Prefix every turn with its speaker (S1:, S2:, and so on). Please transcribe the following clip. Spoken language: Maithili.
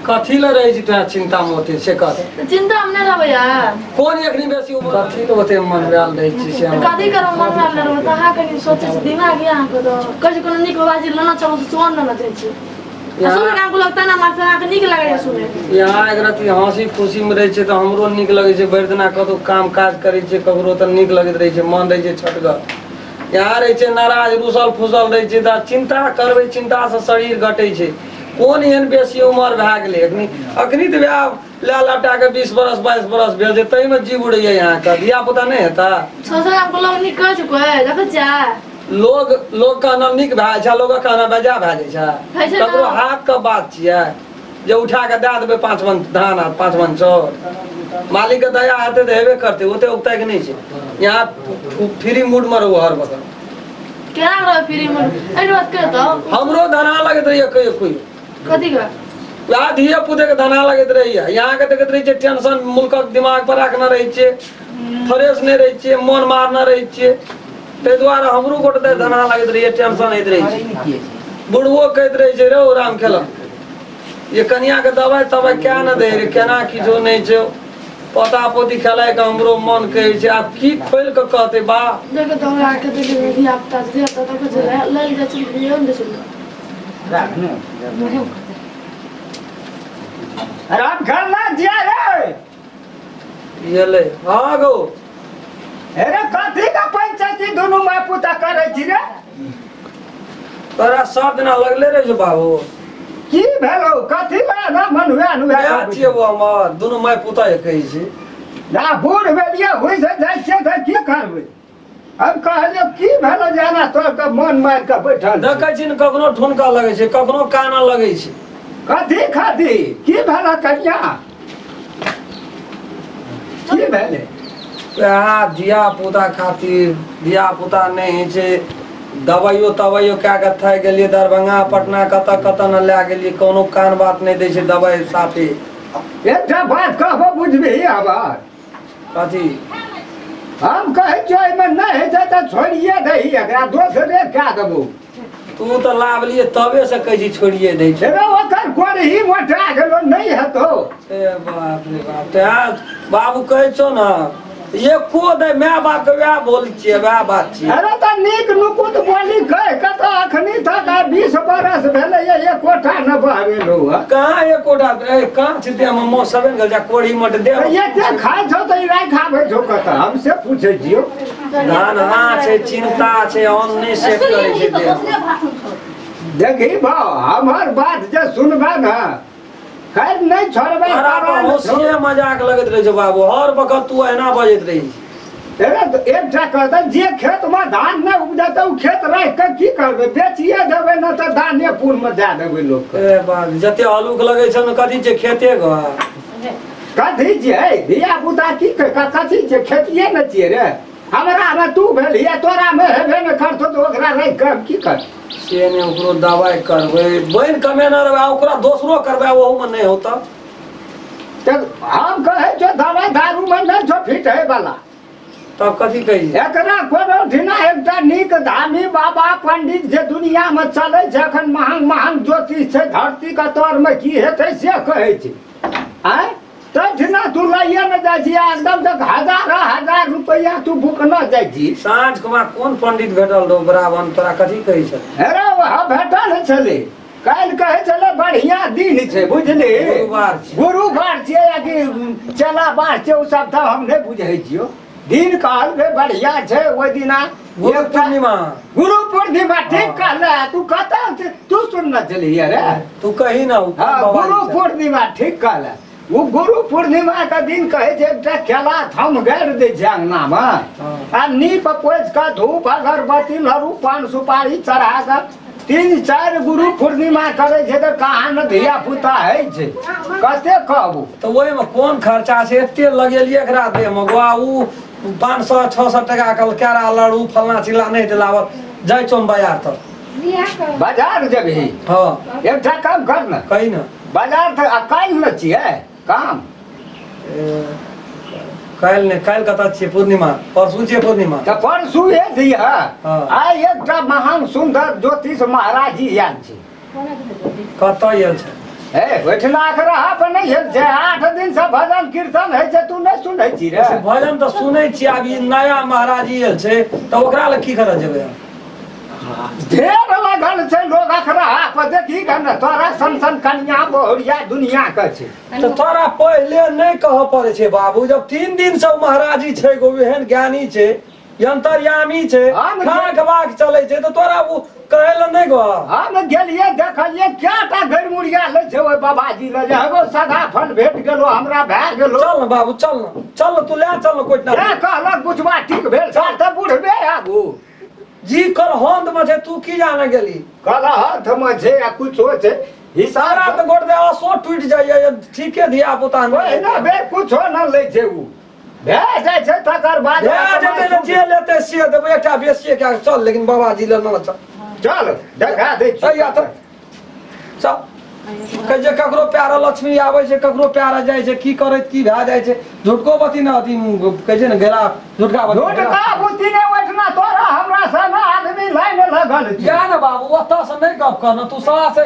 S1: कथी ल रहै छी तोरा चिंता मे ओते से कह।
S2: चिंता हम नहि रहबै यार।
S1: कोन एखनी बेसी उमर कथी ल ओते मन आयल रहै छी से?
S2: कथी करब मन आयल रहबै तऽ अहाँ कनि सोचै छी दिमाग यऽ अहाँके तऽ कहै छी कोनो नीक बाबाजी लेना चाहू तऽ सोन लेना चाहै छी।
S1: यहाँ एक रति हँसी खुशी में रहै छै तऽ हमरो नीक लगै छै। भरि दिना कतौ काम काज करै छै ककरो तऽ नीक लगैत रहै छै, मन रहै छै छटगर। यहाँ रहै छै नाराज रुसल फुसल रहै छै तऽ चिंता करबै, चिंता से शरीर घटै छै। कोन एहन बेसी उमर भए गेलै अखनी? अखनी तऽ वएह लए लटा के 20 बरस 22 बरस भेल छै, ताहिमे जीव उड़ैया यहाँ के। धिया पुता नहि हेता? लोग लोग कहना नीक भए जाइ छै, लोग कहना बेजा भए जाइ छै। ककरो हाथ के बात छियै जे उठा के दए देबै 5 मन धान आ 5 मन चाउर। मालिक के दया हेतै तऽ हेबे करतै, ओते उगतै के नहि छै। यहाँ फ्री मूड में रहू हर वक्त।
S2: केना रहू फ्री मूड? एहि बात के तऽ
S1: हमरो धना लगैत रहैया कहियो कहियो।
S2: कथी के?
S1: वएह धिया पुते के धना लगैत रहैया। यहाँ के देखैत रहै छियै टेंशन मुल्कक दिमाग पर राखने रहै छियै, फ्रेश नहि रहै छियै, मन मारने रहै छियै। ताहि दुआरे हमरो गोटे धना लगैत रहैया, टेंशन होइत रहै छै। बुढ़बो कहैत रहै छै रौ राम खेला ये कनिया के दवाइ तवाइ क्या न दै रे, केना किछो नहि छै, पोता पोती खेलाय के हमरो मन कहै छै। आब की खोलि कऽ कहतै बा?
S3: राम खेलना जिया रे
S1: ये हाँ गो।
S3: अरे कथी का पंचायती दोनों my पुता करै छी रे?
S1: तोरा सब दिना लगले रहै छौ बाबू।
S3: की भेलौ? कथी ला ना मनुआ नुआ
S1: छियै वो हमर दोनों my पुता कहै छी
S3: ना बूढ़ भेलियै होइ से जाइ छियै तऽ की करबै? हम कहलियै की भेलौ जाना तोर के मन मारि के बैठल
S1: देखै छी ने। कखनो ठुनका लगै छै, कखनो काना लगै छै।
S3: कथी खाती की भेल कनिया? की भेलै?
S1: वएह धिया पुता खातिर। धिया पुता नहि होइ छै, दवाइयो तवाइयो कए कऽ थाकि गेलियै। दरभंगा पटना कतऽ कतऽ ने लए गेलियै, कोनो कान बात नहि दै छै दवाइ साफे।
S3: एकटा बात कहबो बुझबिही हमर?
S1: कथी?
S3: हम कहै छियौ एहिमे नहि होइ छै तऽ छोड़िए दही एकरा, दोसरे कए देबौ।
S1: तू तऽ लाभलियै तबे से कहै छी छोड़िए दै छै।
S3: ओकर कोरही मोटा गेलो नहि हेतौ।
S1: ए बाप रे बाप, तें बाबू कहै छौ ने एको दे my बाप के वएह बोल छियै, वएह बात छियै।
S3: अरे तऽ नीक नुकुत बोली कहि कतऽ अखनी तक 20 बरस भेलैया एकोटा न बहरेलौ हँ।
S1: कहाँ एकोटा? ए कहाँ छै देहमे मौस सबे ने गेल जा कोढ़ी मट देह।
S3: एते खाइ छौ तऽ ई राखि आबै छौ कतऽ? हम से पूछै छियौ।
S1: धान हाँ छै, चिंता छै, अन्न नहि सेट करै छै देह।
S3: देखी भाव हमर बात जे सुनबे ने खैर नहीं छोड़बै।
S1: हँसिए मजाक लगैत रहै छै बाबू, हर वक्त तू एना बजैत रहै छी।
S3: एकटा कहतै जे खेत में धान नहि उपजतै ओ खेत राखि कऽ की करबै? बेचिए देबै ने तऽ धाने पुर में दए देबै लोकके।
S1: ए बाप, जते आलूक लगै छै ने कथी छै खेते घर
S3: कथी छियै? धिया पुता की कथी छियै? खेतिए ने छियै रे। हमरा मे तू भेलही तोरा मे हेबे ने करतौ तऽ ओकरा राखि कऽ की करतै?
S1: से नहि ओकरो दवाइ करबै, बनि कमेने रहबै ओकरा दोसरो करबै ओहूमे नहि होतऽ।
S3: तऽ हम कहै छौ दवाइ दारूमे नहि छौ फिट होइवला।
S1: तब कथी कहै छी?
S3: एकरा कोनो दिना एकटा नीक धामी बाबा पंडित जे दुनियामे चलै छै एखन महग महग ज्योतिष छै धरतीके तरमे की हेतै से कहै छै। आँय तहिना तू लैए ने जाइ छी एकदम तक हजार हजार रुपैआ तू बुकना जाइ छी।
S1: साँझ कुमार कोन पंडित भेटल रहो ब्राह्मण तोरा कथी कहै छलै?
S3: अरे वह भेटल छलै काल्हि कहै छलै बढ़िया दिन छै बुझली, गुरुवार छियै या कि चेलावार छै ओ सब तऽ हम नहि बुझै छियौ। दिन कहल बे बढ़िया छै ओहि दिना
S1: गुरु पूर्णिमा।
S3: गुरु पूर्णिमा ठीक कहले तू। कतऽ तू सुनने छलही रे?
S1: तू कही ना।
S3: हाँ गुरु पूर्णिमा ठीक कहले। वो गुरु पूर्णिमा का दिन कहे छै एकटा केला थम गाड़ि दै छै अंगना में आ नीप पोछि कऽ धूप अगरबत्ती लड़ू पान सुपारी चढ़ा कऽ 3-4 गुरु पूर्णिमा करै छै तऽ कहाँ ने धिया पुता होइ छै। कते कहबू?
S1: तऽ ओहिमे कोन खर्चा छै? एते लगेलियै एकरा देहमे गोआ उ 500-600 टका के केरा लड़ू फलना चिल्ला नहि दिलावल। जाइ छौ बाजार तक?
S3: बाजार जेबही?
S1: हाँ।
S3: एकटा काम कर ने।
S1: कही ना।
S3: बाजार तऽ काल्हि ने छियै काम?
S1: काल्हि नहि, काल्हि कतऽ छियै? पूर्णिमा परसू छियै पूर्णिमा।
S3: तऽ परसू दिह। आइ एकटा महान सुन्दर ज्योतिष महाराज जी आयल छै।
S1: कतऽ आयल छै?
S3: ए ओहिठिना अखराहा पर नहि भेल छै 8 दिन से भजन कीर्तन होइ छै तू नहि सुनै छी रे
S1: भजन तऽ सुनै छी आब ई नया महाराज आयल छै तऽ ओकरा लग की करऽ जेबै हम
S3: ढेर लगल छै लोग अखराहा पर देखी ने तोरा सन सन कनिया बहुरिया दुनिया के छै
S1: तऽ तोरा पहिले नहि कहऽ पड़ै छै बाबू जब 3 दिन से महाराजी छै गो एहन ज्ञानी छै अंतर्यामी छै खाक बाक चलै छै तऽ तोरा ओ कहै लए नहि गो
S3: हम गेलियै देखलियै कएटा गैरमुड़िया लै छै ओहि बाबाजी लग जे एगो सादा फल भेट गेलो हमरा भए गेलो
S1: चल ने बाबू चल ने चल ने तू लए चल ने कोइ
S3: ना कहलक बुझबा ठीक भेल चल तऽ बुढ़बे आगू
S1: जी कलहंद में छै तू की जाने गेली
S3: कलहंद में छै आ कुछो छै
S1: सारा तऽ गोट दे असो टूटि जाइए ठीके धिया पुता
S3: ओहिना बेर कुछो न लै छै उ भए जाइ छै तकर बाद
S1: भए जेतै ने जे लेतै से देबै एकटा बेसिए कए चल लेकिन बाबाजी लग न चल
S3: चल देखा दै छी
S1: चल चल कहै छै ककरो प्यारा लक्ष्मी आबै छै ककरो प्यारा जाइ छै की करैत की भए जाइ छै झुटको बती ने अथी कहै छै ने गेला झुटका बती
S3: झुटका बुद्धि ने ओहिठिना तोरा हमरा सन आदमी लाइन लगल छै
S1: जा ने बाबू ओतऽ से नहि गप कर ने तू सास